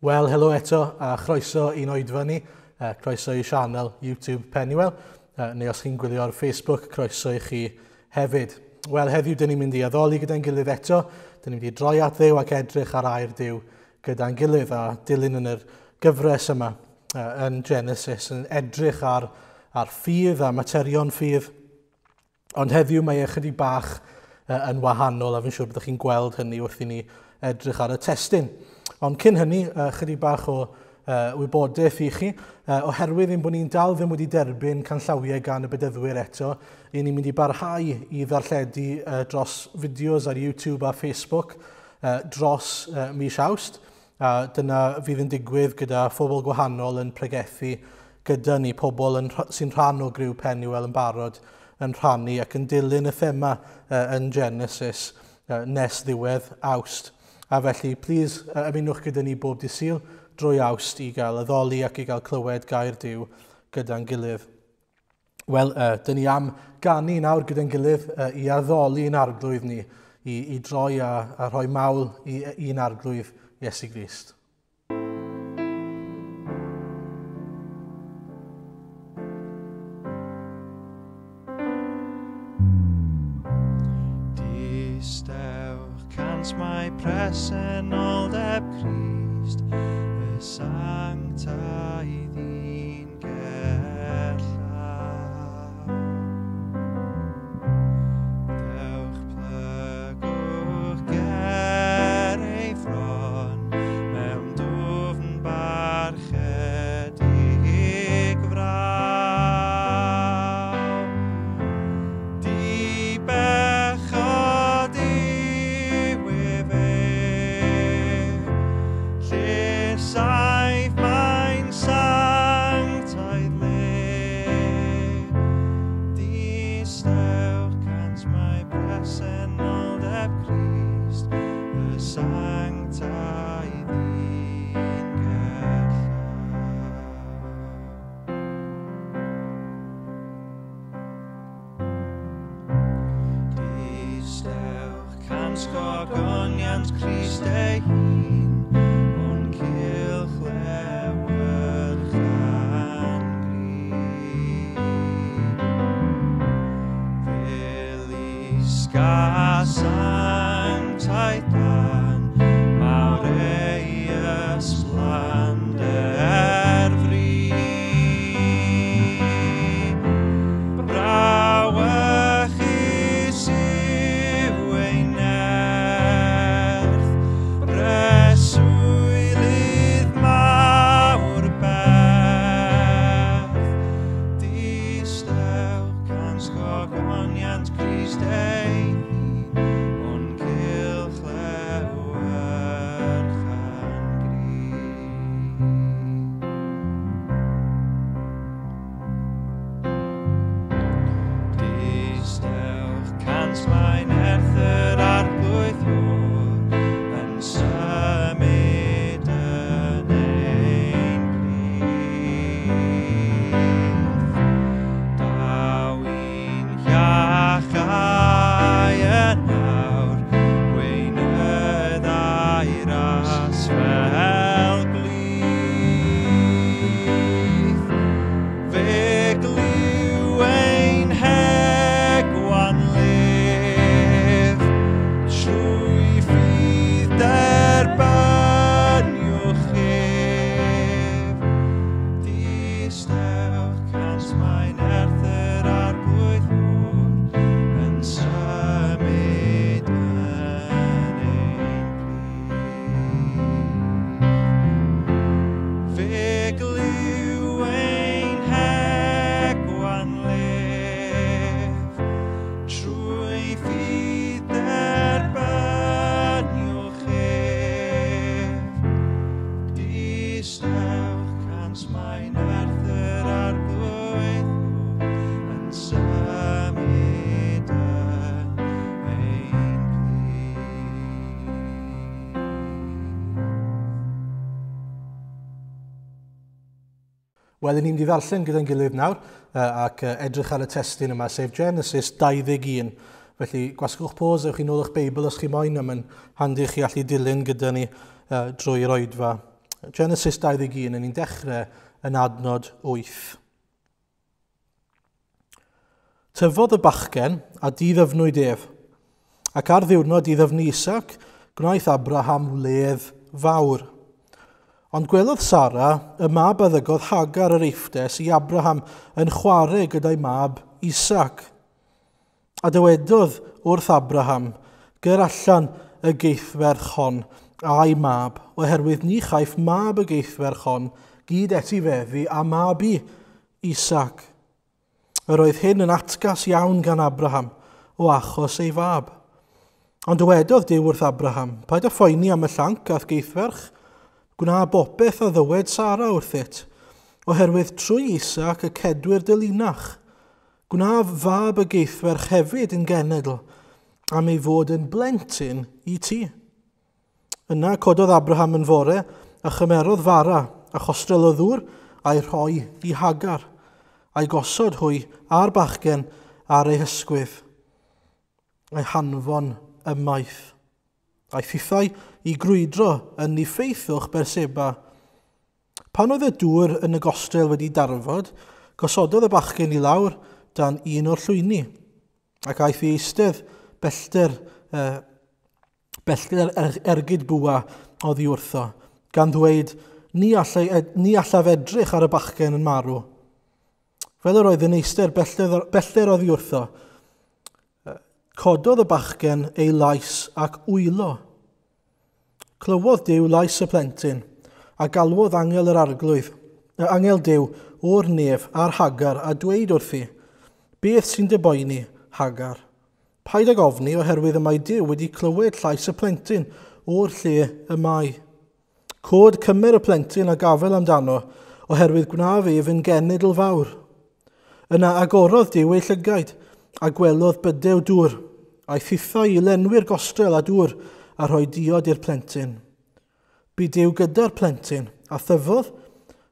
Wel, helo eto a chroeso i'n oedfa ni, croeso i sianel YouTube Penuel, neu os chi'n gwylio ar Facebook, croeso i chi hefyd. Wel, heddiw dyn ni'n mynd i addoli gyda'n gilydd eto, dyn ni'n mynd i droi at Dduw ac edrych ar air Duw gyda'n gilydd a dilyn yn yr gyfres yma yn Genesis, yn edrych ar ffydd a materion ffydd. Ond heddiw mae e chydig bach yn wahanol a fi'n siŵr byddwch chi'n gweld hynny wrth i ni edrych ar y testun. Ond cyn hynny, chydig bach o wybodaeth i chi, oherwydd ein bod ni'n dal ddim wedi derbyn canllawiau gan y bedyddwyr eto, i ni'n mynd i barhau i ddarlledu dros fideos ar YouTube a Facebook dros mis Awst. A dyna fydd yn digwydd gyda phobl gwahanol yn pregethu gyda ni, pobl sy'n rhan o griw Penuel yn barod yn rhannu ac yn dilyn y thema yn Genesis nes ddiwedd Awst. A felly, please, ymunwch gyda ni bob dydd Sul drwy Awst i gael addoli ac i gael clywed gair Duw gyda'n gilydd. Wel, dyn ni am ganu nawr gyda'n gilydd i addoli ein arglwydd ni, i droi a rhoi mawl i'n arglwydd Iesu Grist. Mae presenoldeb Crist, y sanctaidd un gerllaw. Dewch plygwch ger ei fron, mewn dwfn barchedig fraw. Di-bechod yw efe, lle saif mae'n sanctaidd le. Distewch cant mae presenoldeb Crist, y sanctaidd un gerllaw. Distewch cant gogoniant Crist ei hun, o'n cylch lewyrch a'n gry. Fel isga sanctaidd dan, mawr ei ysblander fri. Brawychus yw ei nerth, breswylydd mawr beth. Distewch cant gogoniant Crist ei hun, o'n cylch lewyrch a'n gry. Distewch cant mae nerth yr arglwydd yw'r yn symud yn ein plith. Daw i'n iachau yn awr, gweinydd a'i ras fel glith. Fe glyw ein hegwan lef, trwy ffydd derbyniwch ef. Distewch cant mae nerth yr arglwydd yw'r yn symud yn ein plith. Fe glyw ein hegwan lef, trwy ffydd derbyniwch ef. Distewch cant mae nerth yr arglwydd yn symud yn ein plith. Wel, ni'n mynd i ddarllen gyda'n gilydd nawr ac edrych ar y testun yma, sef Genesis 21. Felly, gwasgwch pause, ewch chi nôl eich Beibl os chi moyn, a mae'n handi chi allu dilyn gyda ni drwy'r oedfa Genesis 21, yn ni'n dechrau yn adnod 8. Tyfodd y bachgen a diddyfnwyd ef, ac ar ddiwrnod diddyfnu Isaac, gwnaeth Abraham wledd fawr. Ond gwelodd Sara, y mab a ddygodd Hagar yr Eifftes i Abraham yn chwarae gyda'i mab Isaac. A dywedodd wrth Abraham, gyr allan y geithferch hon a'i mab, oherwydd ni chaiff mab y geithferch hon gyd etifeddu a mab i Isaac. Yr oedd hyn yn atgas iawn gan Abraham o achos ei fab. Ond dywedodd Duw wrth Abraham, paid â phoeni am y llanc a'th geithferch, gwna bopeth a ddywed Sara wrthyt, oherwydd trwy Isaac y cedwir dy linach. Gwna fab y geithferch hefyd yn genedl, am ei fod yn blentyn i ti. Yna cododd Abraham yn fore a chymerodd fara a chostrel o ddŵr a'i rhoi i Hagar, a'i gosod hwy a'r bachgen ar ei hysgwydd, a'i hanfon ymaith. A'i thithau i grwydro yn niffeithwch Berseba. Pan oedd y dŵr yn y gostrel wedi darfod, gosododd y bachgen i lawr dan un o'r llwyni, ac aeth i eistedd bellter ergyd bwa oddi wrtho, gan ddweud, ni allaf edrych ar y bachgen yn marw. Fel yr oedd yn eistedd bellter oddi wrtho, cododd y bachgen ei lais ac wylo. Clywodd Duw lais y plentyn, a galwodd angel yr arglwydd, angel Duw o'r nef a'r Hagar, a dweud wrthi, beth sy'n dy boeni, Hagar? Paid ag ofni oherwydd y mae Duw wedi clywed llais y plentyn o'r lle y mae. Cod cymer y plentyn a gafel amdano, oherwydd gwnaf ef yn genedl fawr. Yna agorodd Duw ei llygaid, a gwelodd bydew dŵr, a'i thithau i lenwi'r gostrel a dŵr, a rhoi diod i'r plentyn. Bu Duw gyda'r plentyn, a thyfodd,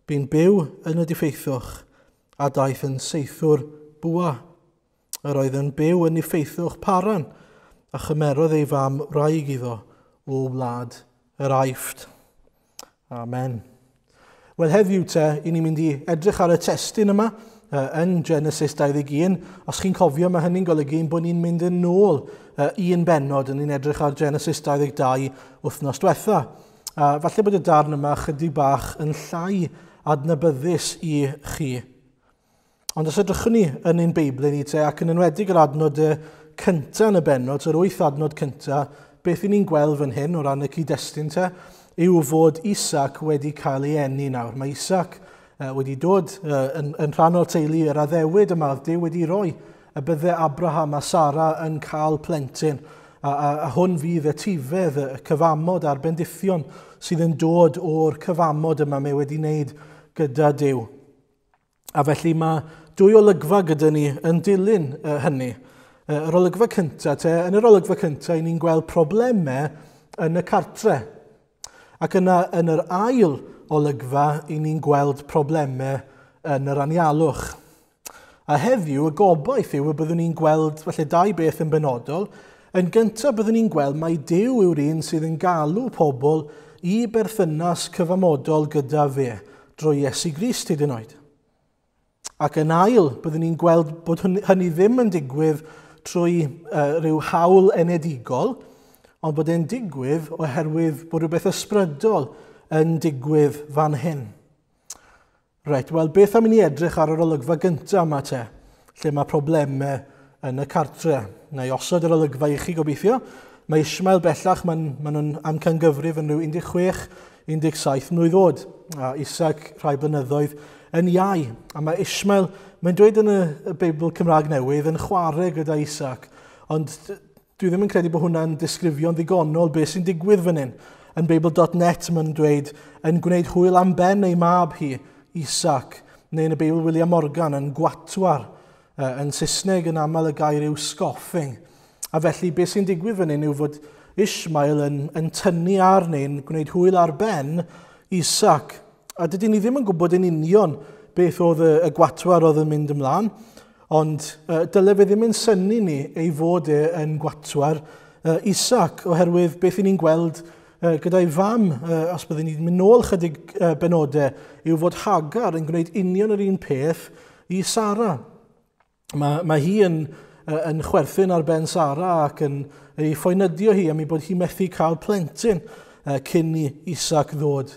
bu'n byw yn y diffeithwch, a daeth yn seithwr bwa. Yr oedd yn byw yn niffeithwch Paran, a chymerodd ei fam wraig iddo o wlad yr Aifft. Amen. Wel, heddiw te, i ni'n mynd i edrych ar y testun yma yn Genesis 21. Os chi'n cofio, mae hynny'n golygu ein bod ni'n mynd yn ôl un bennod, yn ni'n edrych ar Genesis 22 wythnos diwetha. Falle bod y darn yma chydig bach yn llai adnabyddus i chi. Ond os edrychwn ni yn ein Beibl ni te, ac yn enwedig yr adnod cyntaf yn y bennod, yr 8 adnod cyntaf, beth i ni'n gweld fan hyn o ran y cyd-destun te, yw fod Isaac wedi cael ei eni nawr. Mae Isaac wedi dod yn rhan o'r teulu yr addewid yma, oedd Duw wedi roi y bydde Abraham a Sara yn cael plentyn. A hwn fydd etifedd y cyfamod a'r bendithion sydd yn dod o'r cyfamod yma mae wedi wneud gyda Duw. A felly mae dwy olygfa gyda ni yn dilyn hynny. Yr olygfa cyntaf, te, yn yr olygfa cyntaf, i ni'n gweld problemau yn y cartre. Ac yna yn yr ail olygfa, i ni'n gweld problemau yn yr anialwch. A heddiw, y gobaith yw y byddwn ni'n gweld falle dau beth yn benodol. Yn gyntaf, byddwn ni'n gweld mai Duw yw'r un sydd yn galw pobl i berthynas cyfamodol gyda fe drwy Iesu Grist hyd yn oed. Ac yn ail, byddwn ni'n gweld bod hynny ddim yn digwydd trwy rhyw hawl enedigol, ond bod e'n digwydd oherwydd bod rhywbeth ysbrydol yn digwydd fan hyn. Reit, wel, beth am i ni edrych ar yr olygfa gyntaf yma te, lle mae problemau yn y cartre. Na i osod yr olygfa i chi gobeithio. Mae Ishmael bellach, maen nhw'n amcangyfrif yn rhyw 16, 17 mlwydd oed, a Isaac rhai blynyddoedd yn iau. A mae Ishmael, mae'n dweud yn y Beibl Cymraeg Newydd, yn chwarae gyda Isaac, ond dwi ddim yn credu bod hwnna'n disgrifio'n ddigonol beth sy'n digwydd fan hyn. Yn Beibl.net mae'n dweud, yn gwneud hwyl am ben ei mab hi, Isaac, neu yn y Beibl William Morgan, yn gwatwar. Yn Saesneg yn aml y gair yw scoffing. A felly beth sy'n digwydd fan hyn yw fod Ishmael yn tynnu ar neu'n gwneud hwyl ar ben Isaac. A dydyn ni ddim yn gwybod yn union beth oedd y gwatwar oedd yn mynd ymlaen, ond dyle fe ddim yn synnu ni ei fod e yn gwatwar Isaac, oherwydd beth i ni'n gweld gyda'i fam, os byddwn ni'n mynd nôl chydig benodau, yw fod Hagar yn gwneud union yr un peth i Sara. Mae hi yn chwerthin ar ben Sara ac yn ei phoenydio hi am ei bod hi methu cael plentyn cyn i Isaac ddod.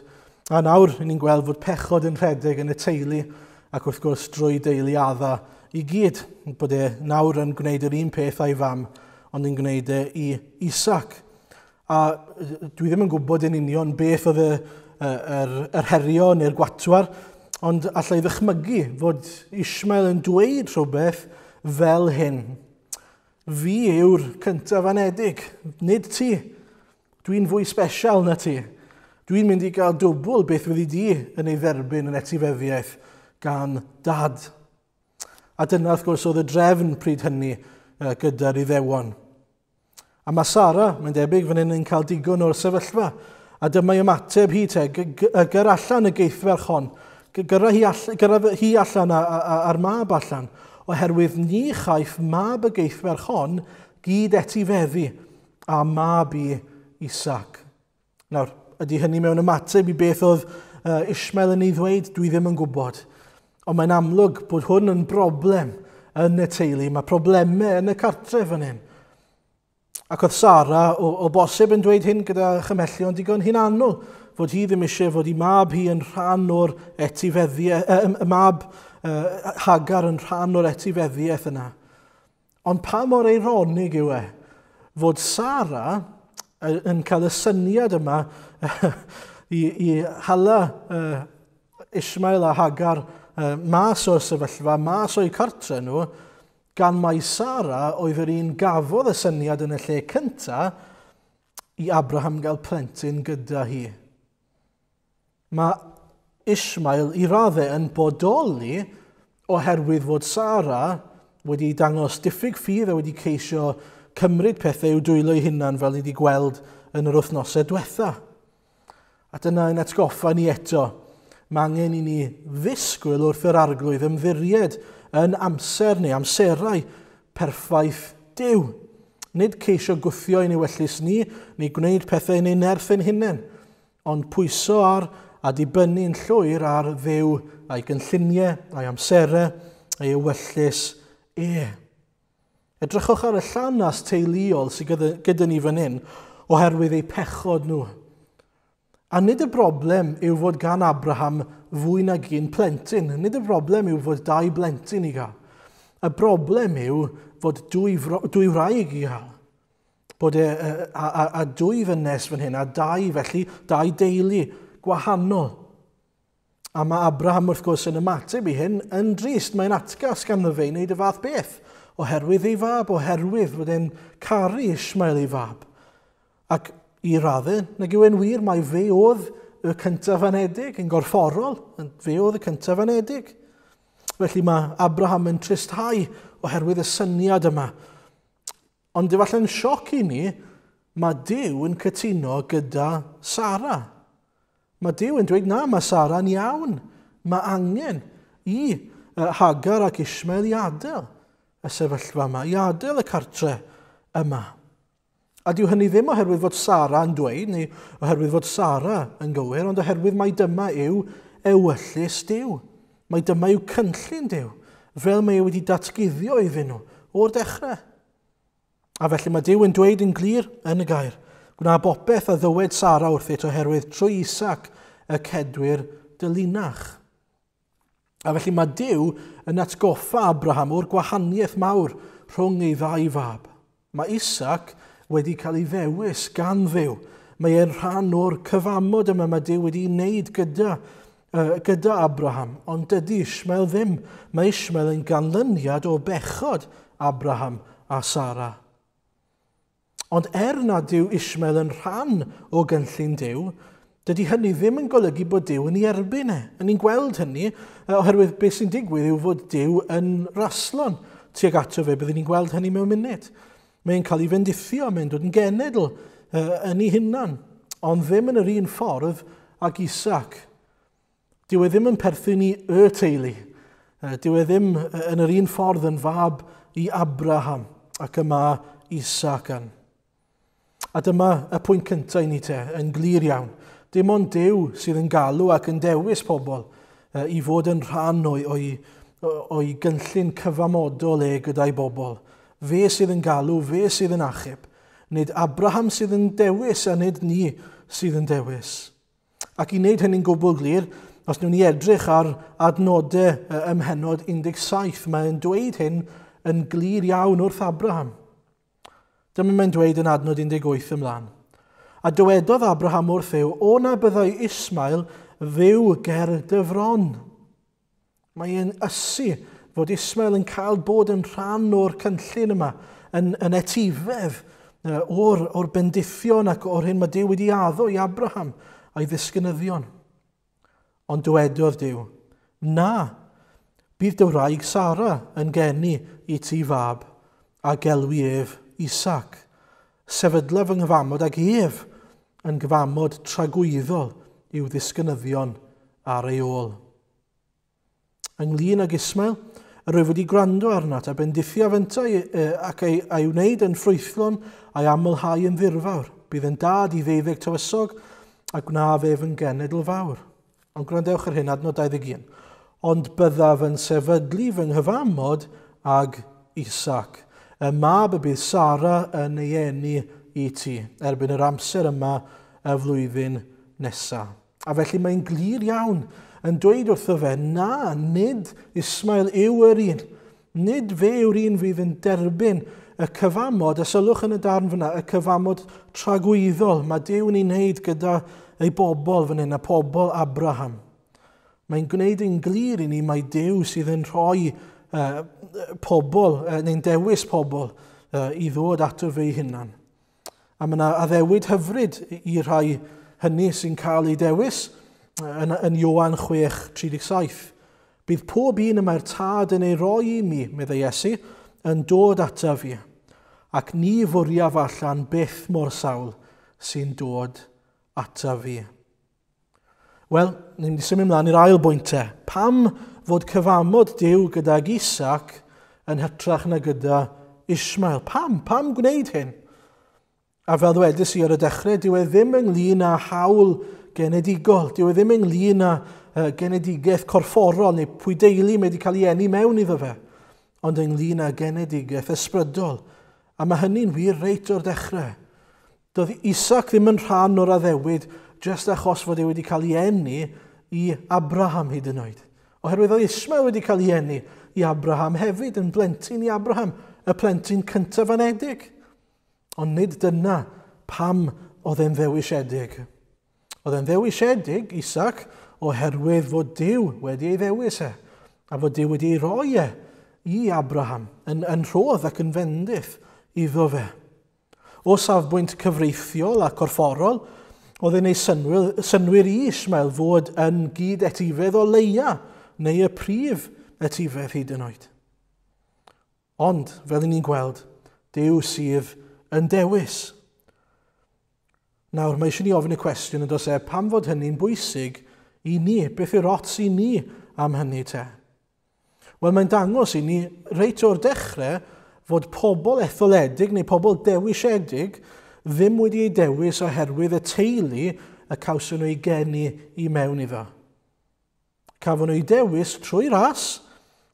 A nawr, ni'n gweld fod pechod yn rhedeg yn y teulu ac wrth gwrs drwy deulu Adda i gyd, bod e nawr yn gwneud yr un peth a'i fam, ond yn gwneud e i Isaac. A dwi ddim yn gwybod yn union beth oedd yr herio neu'r gwatwar, ond allai ddychmygu fod Ishmael yn dweud rhywbeth fel hyn. Fi yw'r cyntaf anedig, nid ti. Dwi'n fwy special na ti. Dwi'n mynd i gael dwbl beth fyddi di yn ei dderbyn yn etifeddiaeth gan dad. A dyna wrth gwrs oedd y drefn pryd hynny gyda'r Iddewon. A mae Sara, mae'n debyg, fan hyn yn cael digon o'r sefyllfa. A dyma ei ymateb hi te, gyr allan y geithferch hon, gyrra hi allan a'r mab allan, oherwydd ni chaiff mab y geithferch hon gyd etifeddu a mab i Isaac. Nawr, ydy hynny mewn ymateb i beth oedd Ishmael yn ei ddweud? Dwi ddim yn gwybod. Ond mae'n amlwg bod hwn yn broblem yn y teulu. Mae problemau yn y cartref fan hyn. Ac oedd Sara o bosib yn dweud hyn gyda chymhellion digon hunanol, fod hi ddim eisiau fod ei mab hi yn rhan o'r etifeddiaeth, y mab Hagar yn rhan o'r etifeddiaeth yna. Ond pa mor eironig yw e fod Sara yn cael y syniad yma i hala Ishmael a Hagar mas o'r sefyllfa, mas o'i cartre nhw, gan mai Sara oedd yr un gafodd y syniad yn y lle cyntaf i Abraham gael plentyn gyda hi. Mae Ishmael i raddau yn bodoli oherwydd fod Sara wedi dangos diffyg ffydd a wedi ceisio cymryd pethau i'w dwylo ei hunan fel ni wedi gweld yn yr wythnosau diwetha. A dyna yn atgoffa ni eto. Mae angen i ni ddisgwyl wrth yr Arglwydd ymddiried yn amser neu amserau perffaith Duw. Nid ceisio gwthio ein ewyllys ni, neu gwneud pethau yn ein nerth ein hunain, ond pwyso ar a dibynnu'n llwyr ar Dduw a'i gynlluniau, a'i amserau, a'i ewyllys e. Edrychwch ar y llanas teuluol sydd gyda ni fan hyn oherwydd eu pechod nhw. A nid y broblem yw fod gan Abraham fwy nag un plentyn. Nid y broblem yw fod dau blentyn i gael. Y broblem yw fod dwy wraig i gael. Bod e, a dwy ddynes fan hyn, a dau felly, dau deulu gwahanol. A mae Abraham wrth gwrs yn ymateb i hyn yn drist. Mae'n atgas ganddo fe i wneud y fath beth. Oherwydd ei fab, oherwydd fod e'n caru Ishmael ei fab. Ac i raddau, nag yw e'n wir mai fe oedd y cyntaf anedig, yn gorfforol, fe oedd y cyntaf anedig. Felly mae Abraham yn tristhau oherwydd y syniad yma. Ond efallai'n sioc i ni, mae Duw yn cytuno gyda Sara. Mae Duw yn dweud, na, mae Sara'n iawn. Mae angen i Hagar ac Ishmael i adael y sefyllfa yma, i adael y cartre yma. A dyw hynny ddim oherwydd fod Sara yn dweud, neu oherwydd fod Sara yn gywir, ond oherwydd mai dyma yw ewyllys Duw. Mai dyma yw cynllun Duw, fel mae e wedi datguddio iddyn nhw o'r dechrau. A felly mae Duw yn dweud yn glir yn y gair, gwna bopeth a ddywed Sara wrthyt oherwydd trwy Isaac y cedwir dylinach. A felly mae Duw yn atgoffa Abraham o'r gwahaniaeth mawr rhwng ei ddau fab. Mae Isaac wedi cael ei ddewis gan Dduw. Mae e'n rhan o'r cyfamod yma mae Duw wedi wneud gyda Abraham, ond dydy Ishmael ddim. Mae Ishmael yn ganlyniad o bechod Abraham a Sara. Ond nad yw Ishmael yn rhan o gynllun Duw, dydy hynny ddim yn golygu bod Duw yn ei erbyn e. A ni'n gweld hynny oherwydd beth sy'n digwydd yw fod Duw yn raslon tuag ato fe. Byddwn ni'n gweld hynny mewn munud. Mae'n cael ei fendithio, mae'n dod yn genedl yn ei hunan, ond ddim yn yr un ffordd ag Isaac. Dyw e ddim yn perthyn i y teulu. Dyw e ddim yn yr un ffordd yn fab i Abraham ac yma Isaac yn. A dyma y pwynt cyntaf i ni te, yn glir iawn. Dim ond Duw sydd yn galw ac yn dewis pobl i fod yn rhan o'i gynllun cyfamodol e gyda'i bobl. Fe sydd yn galw, fe sydd yn achub. Nid Abraham sydd yn dewis a nid ni sydd yn dewis. Ac i wneud hynny'n gwbl glir, os wnawn ni edrych ar adnodau ym mhennod 17, mae'n dweud hyn yn glir iawn wrth Abraham. Dyma mae'n dweud yn adnod 18 ymlaen. A dywedodd Abraham wrth Dduw, o na byddai Ismael fyw ger dy fron. Mae'n ysu fod Ismael yn cael bod yn rhan o'r cynllun yma, yn etifedd o'r bendithion ac o'r hyn mae Duw wedi addo i Abraham a'i ddisgynyddion. Ond dywedodd Duw, na, bydd dy wraig Sara yn geni i ti fab, a gelwi ef Isaac. Sefydla fy nghyfamod ag ef yn gyfamod tragwyddol i'w ddisgynyddion ar ei ôl. Ynglyn ag Ismael, yr oedd wedi gwrando arnat a bendithio fyntau ac ei wneud yn ffrwythlon a'i amlhau yn ddirfawr. Bydd yn dad i 12 tywysog a gwnaf ef yn genedl fawr. Ond gwrandewch ar hyn, adnod 21. Ond byddaf yn sefydlu fy nghyfamod ag Isaac, y mab y bydd Sara yn ei eni i ti erbyn yr amser yma y flwyddyn nesaf. A felly mae'n glir iawn yn dweud wrtho fe, na, nid Ismael yw yr un. Nid fe yw'r un fydd yn derbyn y cyfamod, a sylwch yn y darn fyna, y cyfamod tragwyddol mae Duw yn ei wneud gyda ei bobl fan hyn, a pobl Abraham. Mae'n gwneud yn glir i ni mai Duw sydd yn rhoi pobl, neu'n dewis pobl i ddod ato fe ei hunan. A mae yna addewid hyfryd i rhai hynny sy'n cael ei dewis yn Ioan 6:37. Bydd pob un y mae'r tad yn ei roi i mi, meddai Iesu, yn dod ataf fi, ac ni fwriaf allan byth mor sawl sy'n dod ataf fi. Wel, ni'n mynd i symud ymlaen i'r ail bwynt te. Pam fod cyfamod Duw gydag Isaac yn hytrach na gyda Ismael? Pam? Pam gwneud hyn? A fel ddwedais i ar y dechrau, dyw e ddim ynglyn â hawl genedigol. Dyw e ddim ynglyn â genedigaeth corfforol neu pwy deulu mae wedi cael ei eni mewn iddo fe, ond ynglyn â genedigaeth ysbrydol. A mae hynny'n wir reit o'r dechrau. Doedd Isaac ddim yn rhan o'r addewid jyst achos fod e wedi cael ei eni i Abraham hyd yn oed. Oherwydd oedd Ismael wedi cael ei eni i Abraham hefyd, yn blentyn i Abraham, y plentyn cyntaf anedig. Ond nid dyna pam oedd e'n ddewisiedig. Oedd e'n ddewisiedig, Isaac, oherwydd fod Duw wedi ei ddewis e, a fod Duw wedi ei roi e i Abraham yn rhodd ac yn fendith iddo fe. O safbwynt cyfreithiol a corfforol, oedd e'n ei synwyr i Ismael fod yn gyd-etifedd o leia, neu y prif etifedd hyd yn oed. Ond, fel ni'n gweld, Duw sydd yn dewis. Nawr, mae eisiau ni ofyn y cwestiwn yn does e, pam fod hynny'n bwysig i ni? Beth yw'r ots i ni am hynny te? Wel, mae'n dangos i ni reit o'r dechrau fod pobl etholedig neu pobl dewisiedig ddim wedi ei dewis oherwydd y teulu y cawson nhw ei geni i mewn iddo. Cafon nhw ei dewis trwy ras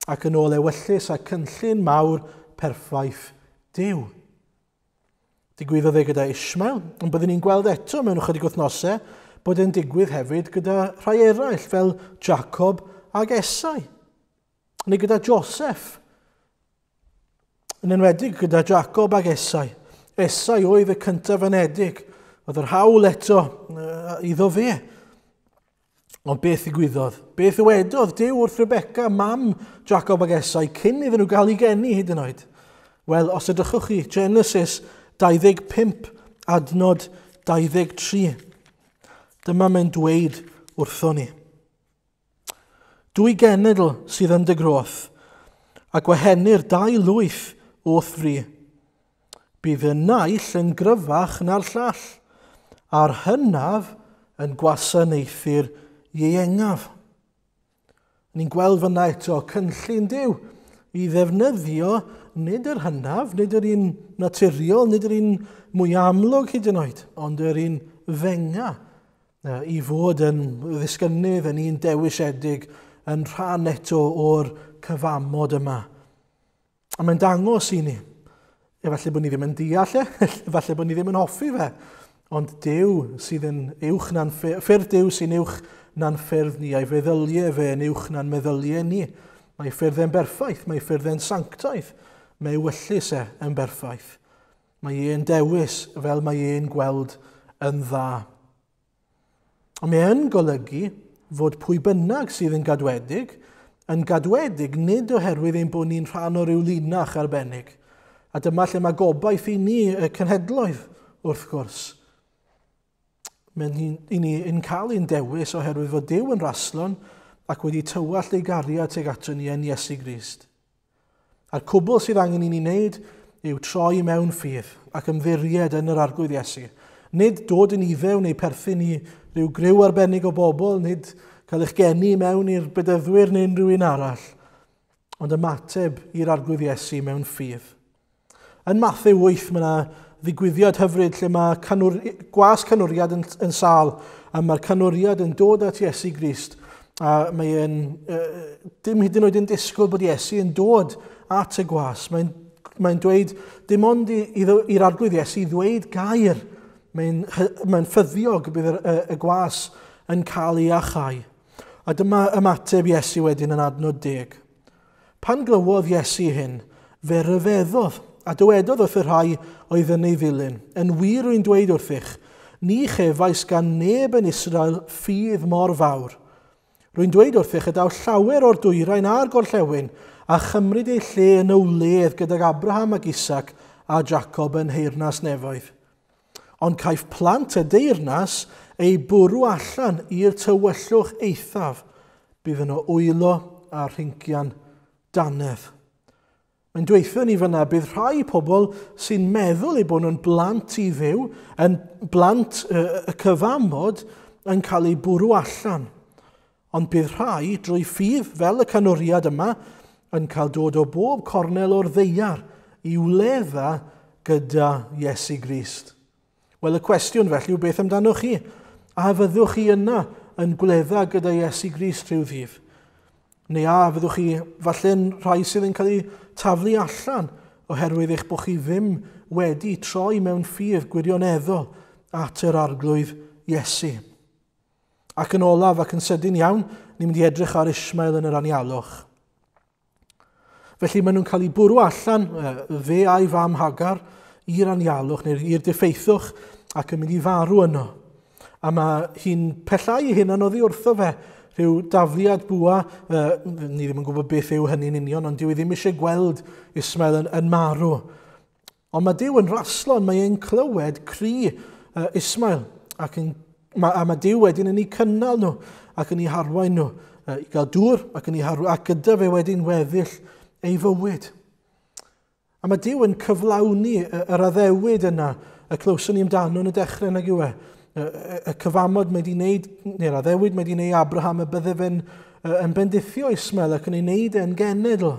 ac yn ôl ewyllys a cynllun mawr perffaith Duw. Digwyddodd e gyda Ismael, ond byddwn ni'n gweld eto mewn ychydig wythnosau bod e'n digwydd hefyd gyda rhai eraill fel Jacob ag Esau, neu gyda Joseph, yn enwedig gyda Jacob ag Esau. Esau oedd y cyntaf anedig, oedd yr hawl eto iddo fe. Ond beth ddigwyddodd? Beth ddywedodd Duw wrth Rebecca, mam Jacob ag Esau, cyn iddyn nhw gael ei geni hyd yn oed? Wel, os edrychwch chi, Genesis 25, adnod 23. Dyma mae'n dweud wrthon ni. Dwy genedl sydd yn dy groth, a gwahenir dau lwyth o'th fri. Bydd y naill yn gryfach na'r llall, a'r hynaf yn gwasanaethu'r ieuengaf. Ni'n gweld fyna eto cynllun Duw i ddefnyddio nid yr hynaf, nid yr un naturiol, nid yr un mwy amlwg hyd yn oed, ond yr un fenga i fod yn ddisgynnydd, yn un dewisiedig, yn rhan eto o'r cyfamod yma. A mae'n dangos i ni, efallai bod ni ddim yn deall e, efallai bod ni ddim yn hoffi fe, ond Duw sydd yn uwch na'n ffyrdd Duw sy'n uwch na'n ffyrdd ni, a'i feddyliau fe yn uwch na'n meddyliau ni. Mae ffyrdd e'n berffaith, mae ffyrdd e'n sanctaidd, mae ewyllys e yn berffaith. Mae e'n dewis fel mae e'n gweld yn dda. Ond mae e'n golygu fod pwy bynnag sydd yn gadwedig nid oherwydd ein bod ni'n rhan o ryw linach arbennig. A dyma lle mae gobaith i ni y cenhedloedd, wrth gwrs. Mae'n i ni yn cael ein dewis oherwydd fod Duw yn raslon ac wedi tywallt ei gariad tuag ato ni yn Iesu Grist. A'r cwbl sydd angen i ni wneud yw troi mewn ffydd ac ymddiried yn yr Arglwydd Iesu. Nid dod yn Iddew neu perthyn i ryw griw arbennig o bobl, nid cael eich geni mewn i'r bedyddwyr neu unrhyw un arall, ond ymateb i'r Arglwydd Iesu mewn ffydd. Yn Mathew 8 mae yna ddigwyddiad hyfryd lle mae gwas canwriad yn sâl, a mae'r canwriad yn dod at Iesu Grist, a mae'n dim hyd yn oed yn disgwyl bod Iesu yn dod at y gwas. Mae'n dweud dim ond i'r Arglwydd Iesu ddweud gair. Mae'n ffyddiog bydd y gwas yn cael ei achau. A dyma ymateb Iesu wedyn yn adnod 10. Pan glywodd Iesu hyn, fe ryfeddodd a dywedodd wrth y rhai oedd yn ei ddilyn. Yn wir rwy'n dweud wrthych, ni chefais gan neb yn Israel ffydd mor fawr. Rwy'n dweud wrthych y daw llawer o'r dwyrain a'r gorllewin a chymryd ei lle yn y wledd gydag Abraham ac Isaac a Jacob yn nheyrnas nefoedd. Ond caiff plant y deyrnas ei bwrw allan i'r tywyllwch eithaf. Bydd yno wylo a rhincian dannedd. Mae'n dweithio ni fyna bydd rhai pobl sy'n meddwl eu bod nhw'n blant i Dduw, yn blant y cyfamod, yn cael eu bwrw allan. Ond bydd rhai drwy ffydd fel y canwriad yma yn cael dod o bob cornel o'r ddaear i wledda gyda Iesu Grist. Wel, y cwestiwn felly yw beth amdanoch chi? A fyddwch chi yna yn gwledda gyda Iesu Grist rhyw ddydd? Neu a fyddwch chi falle'n rhai sydd yn cael eu taflu allan oherwydd eich bod chi ddim wedi troi mewn ffydd gwirioneddol at yr Arglwydd Iesu? Ac yn olaf ac yn sydyn iawn, ni'n mynd i edrych ar Ismael yn yr anialwch. Felly maen nhw'n cael eu bwrw allan, fe a'i fam Hagar, i'r anialwch neu'r i'r diffeithwch ac yn mynd i farw yno. A mae hi'n pellau ei hunan oddi wrtho fe, rhyw dafliad bwa, ni ddim yn gwybod beth yw hynny'n union, ond dyw e ddim eisiau gweld Ismael yn marw. Ond mae Duw yn raslon, mae e'n clywed cri Ismael, ac a mae Duw wedyn yn eu cynnal nhw ac yn eu harwain nhw i gael dŵr ac yn eu harwain, ac gyda fe wedyn weddill ei fywyd. A mae Duw yn cyflawni yr addewid yna y clywson ni amdano yn y dechrau, nag yw e? Y cyfamod mae wedi wneud, neu'r addewid mae wedi wneud Abraham y bydde fe'n yn bendithio Ismael ac yn ei wneud e'n genedl.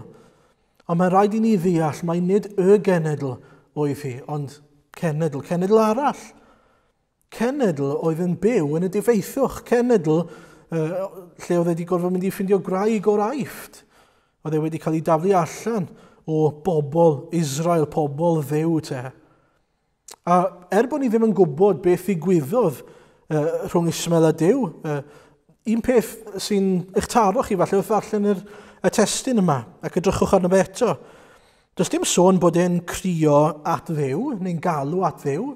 Ond mae'n rhaid i ni ddeall mai nid y genedl oedd hi, ond cenedl, cenedl arall. Cenedl oedd yn byw yn y difeithwch, cenedl lle oedd wedi gorfod mynd i ffindio gwraig o'r Aifft. Oedd e wedi cael ei daflu allan o bobl Israel, pobl Dduw te. A er bod ni ddim yn gwybod beth ddigwyddodd rhwng Ismael a Duw, un peth sy'n eich taro chi falle wrth ddarllen y testun yma, ac edrychwch arno fe eto. Does dim sôn bod e'n crio at Dduw, neu'n galw at Dduw.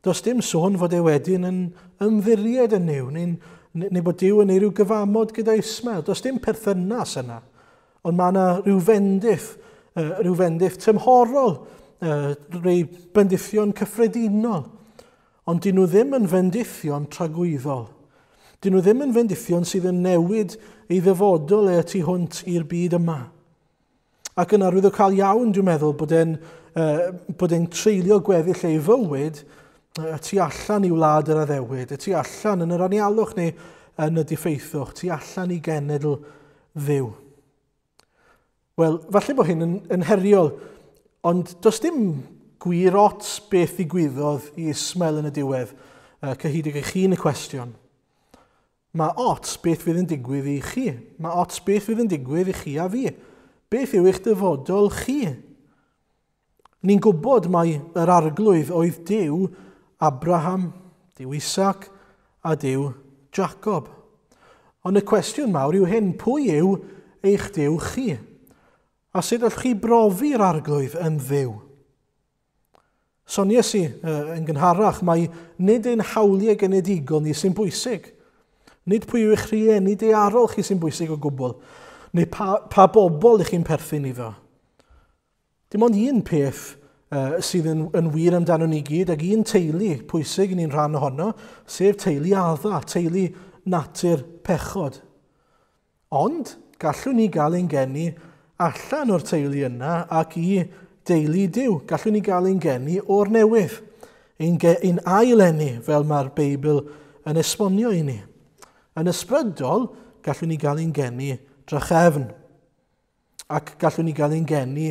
Does dim sôn fod e wedyn yn ymddiried yn Nuw, neu bod Duw yn ei ryw gyfamod gyda Ismael. Does dim perthynas yna. Ond mae yna rhyw fendith tymhorol, rhai bendithion cyffredinol. Ond dyn nhw ddim yn fendithion tragwyddol. Dyn nhw ddim yn fendithion sydd yn newid ei ddyfodol e tu hwnt i'r byd yma. Ac yn arwyddocaol iawn, dwi'n meddwl, bod e'n treulio gweddill ei fywyd y tu allan i wlad yr addewid, y tu allan yn yr anialwch neu yn y diffeithwch, tu allan i genedl Dduw. Wel, falle bod hyn yn heriol Ond does dim gwir ots beth ddigwyddodd i Ismael yn y diwedd, cyhyd ag eich chi'n y cwestiwn. Mae ots beth fydd yn digwydd i chi. Mae ots beth fydd yn digwydd i chi a fi. Beth yw eich dyfodol chi? Ni'n gwybod mai yr arglwydd oedd Duw Abraham, Duw Isaac a Duw Jacob. Ond y cwestiwn mawr yw hyn, pwy yw eich Duw chi? A sut allwch chi brofi'r arglwydd yn Dduw? Soniais i yn gynharach mai nid ein hawliau genedigol ni sy'n bwysig. Nid pwy yw eich rhieni daearol chi sy'n bwysig o gwbl, neu pa bobl ych chi'n perthyn iddo. Dim ond un peth sydd yn wir amdano ni gyd, ac un teulu pwysig ni'n rhan ohono, sef teulu Adda, teulu natur pechod. Ond gallwn ni gael ein geni allan o'r teulu yna ac i deulu Duw. Gallwn ni gael ein geni o'r newydd, ein ail-eni, fel mae'r Beibl yn esbonio i ni. Yn ysbrydol, gallwn ni gael ein geni drachefn, ac gallwn ni gael ein geni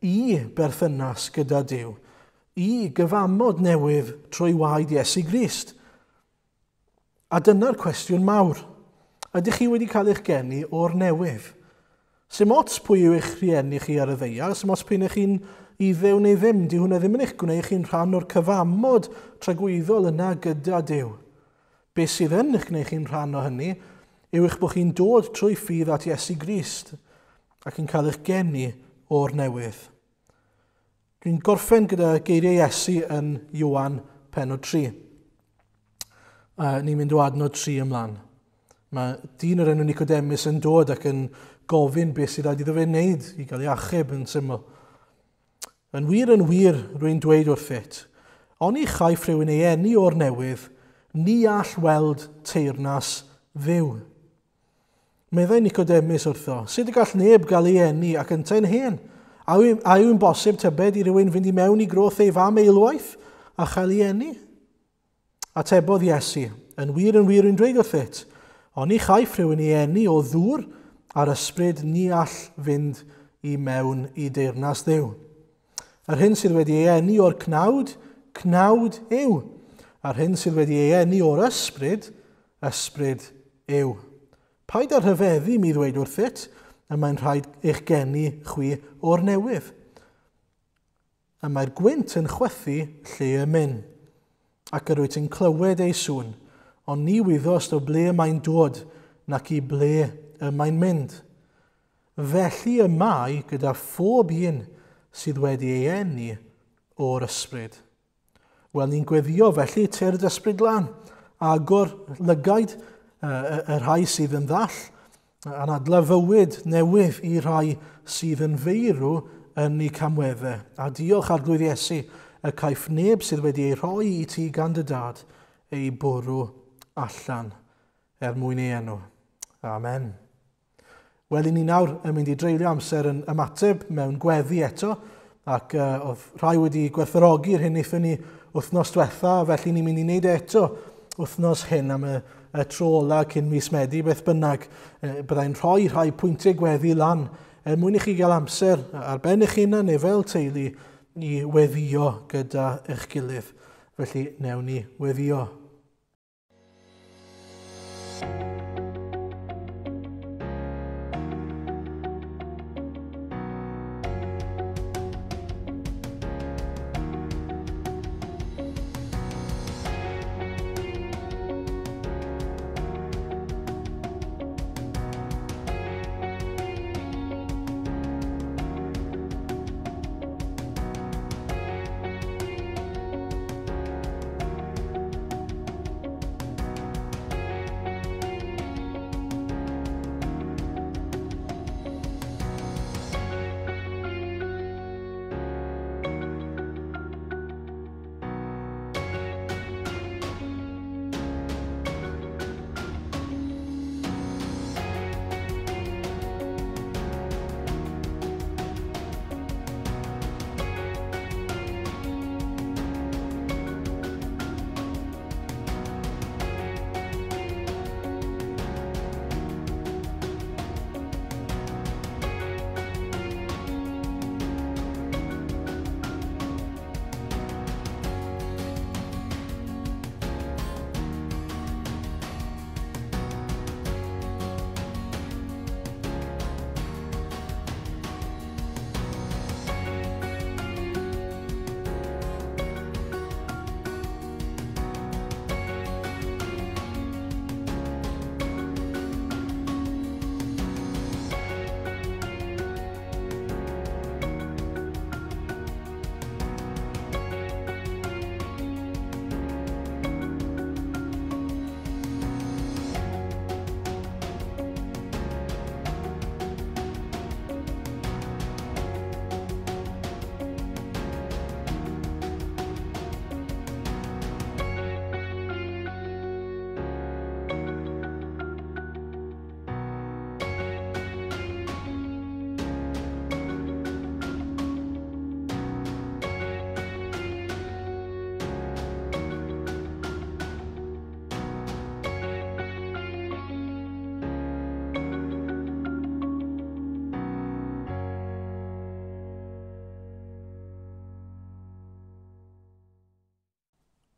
i berthynas gyda Duw, i gyfamod newydd trwy waed Iesu Grist. A dyna'r cwestiwn mawr. Ydych chi wedi cael eich geni o'r newydd? Sim ots pwy yw eich rhieni chi ar y ddaear, sim ots pwy ych chi'n Iddew neu ddim, di hwnna ddim yn eich gwneud chi'n rhan o'r cyfamod tragwyddol yna gyda Duw. Be sydd yn eich gwneud chi'n rhan o hynny yw eich bod chi'n dod trwy ffydd at Iesu Grist ac yn cael eich geni o'r newydd. Dwi'n gorffen gyda geiriau Iesu yn Ioan pennod 3. Ni'n mynd o adnod 3 ymlaen. Mae dyn o'r enw Nicodemus yn dod ac yn gofyn beth sydd rhaid iddo fe wneud i gael ei achub yn syml. Yn wir, rwy'n dweud wrthyt, oni chaiff rhywun ei eni o'r newydd, ni all weld teyrnas Dduw. Meddai Nicodemus wrtho, sut y gall neb gael ei eni ac yntau'n hen? A yw'n bosib tybed i rywun fynd i mewn i groth ei fam eilwaith a chael ei eni? Atebodd Iesu, yn wir, rwy'n dweud wrthyt, oni chaiff rhywun ei eni o ddŵr a'r ysbryd ni all fynd i mewn i deyrnas Dduw. Yr hyn sydd wedi ei eni o'r cnawd, cnawd yw. A'r hyn sydd wedi ei eni o'r ysbryd, ysbryd yw. Paid â rhyfeddu mi ddweud wrthyt, y mae'n rhaid eich geni chwi o'r newydd. Y mae'r gwynt yn chwythu lle y myn, ac yr wyt yn clywed ei sŵn, ond ni wyddost o ble mae'n dod, nac i ble y mae'n mynd. Felly y mae gyda phob un sydd wedi ei eni o'r ysbryd. Wel, ni'n gweddio felly tyrd ysbryd glân, agor lygaid y rhai sydd yn ddall, anadla fywyd newydd i rhai sydd yn feirw yn eu camweddau. A diolch Arglwydd Iesu, y caiff neb sydd wedi ei rhoi i ti gan dy dad ei bwrw allan er mwyn ei enw. Amen. Wel, i ni nawr yn mynd i dreulio amser yn ymateb mewn gweddi eto, ac oedd rhai wedi gwerthfawrogi'r hyn wnaethon ni wythnos diwetha, felly ni'n mynd i wneud eto wythnos hyn am y tro ola cyn mis Medi, beth bynnag. Byddai'n rhoi rhai pwyntiau gweddi lan er mwyn i chi gael amser ar ben eich hunan neu fel teulu i weddio gyda eich gilydd. Felly, newn ni weddio.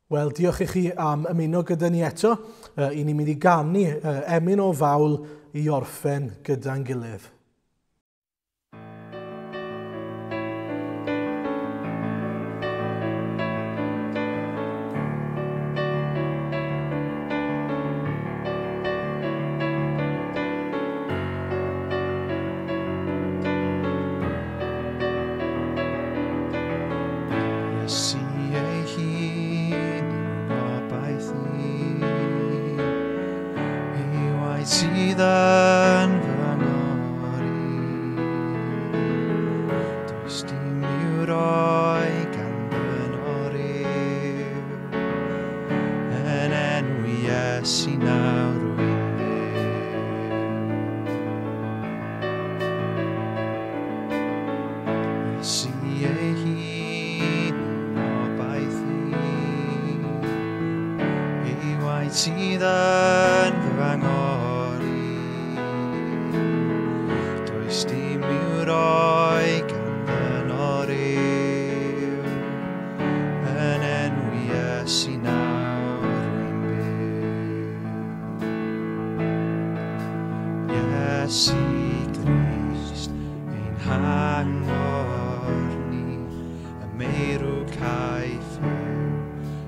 Wel, diolch i chi am ymuno gyda ni eto. I ni'n mynd i ganu emyn o fawl i orffen gyda'n gilydd. Iesu ei hun yw gobaith i, ei waith sydd yn fy ngor i. Does dim i'w roi gan ddynol ryw, yn enw Iesu nawr rwy'n byw. Iesu ei hun yw gobaith i, ei waith sydd yn fy angor i. Does dim i'w roi gan ddynol ryw, yn enw Iesu nawr rwy'n byw. Iesu Grist, ein hangor ni, y meirw caiff yw,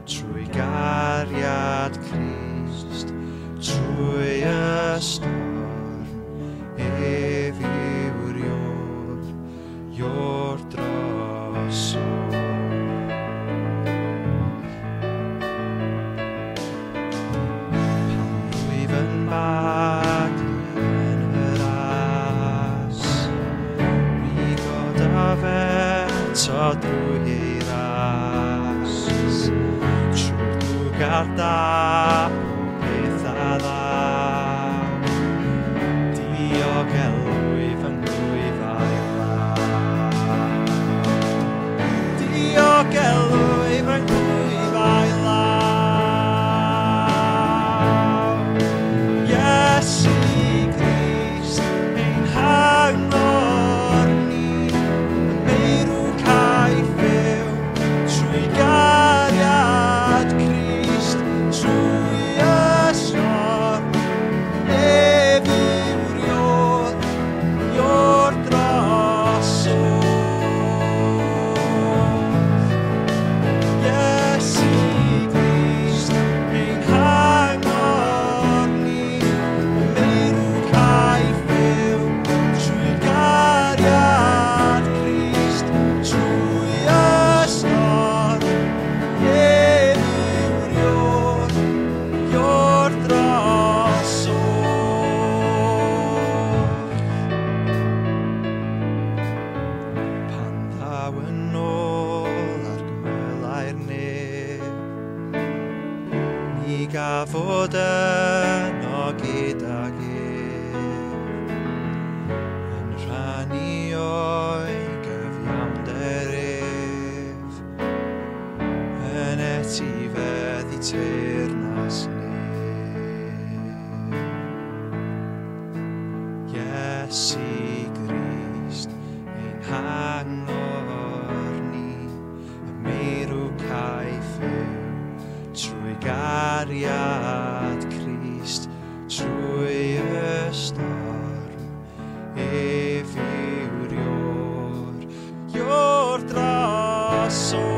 trwy gariad Crist, trwy y storm, ef yw'r ior, ior drosodd. Pan rwyf yn baglu yn y ras, mi godaf eto drwy ei ras. Trwy'r drwg a'r da, pob peth a ddaw, diogelwyf yng nghlwyf a'i law. Diogelwyf yng nghlwyf a'i law. Iesu Grist, ein hangor ni, y meirw caiff yw, trwy gariad Crist, trwy y storm, ef yw'r ior, ior drosodd. Iesu Grist, ein hangor ni, y meirw caiff yw, trwy gariad Crist, trwy y storm, ef yw'r ior, ior drosodd. Pan ddaw yn ôl ar gymylau'r nef, mi gafod yno gydag ef, yn rhannu o'i gyfiawnder ef, yn etifeddu teyrnas nef. Iesu Grist, ein hangor ni, y meirw caiff yw, trwy gariad Crist, trwy y storm, ef yw'r ior, ior drosodd.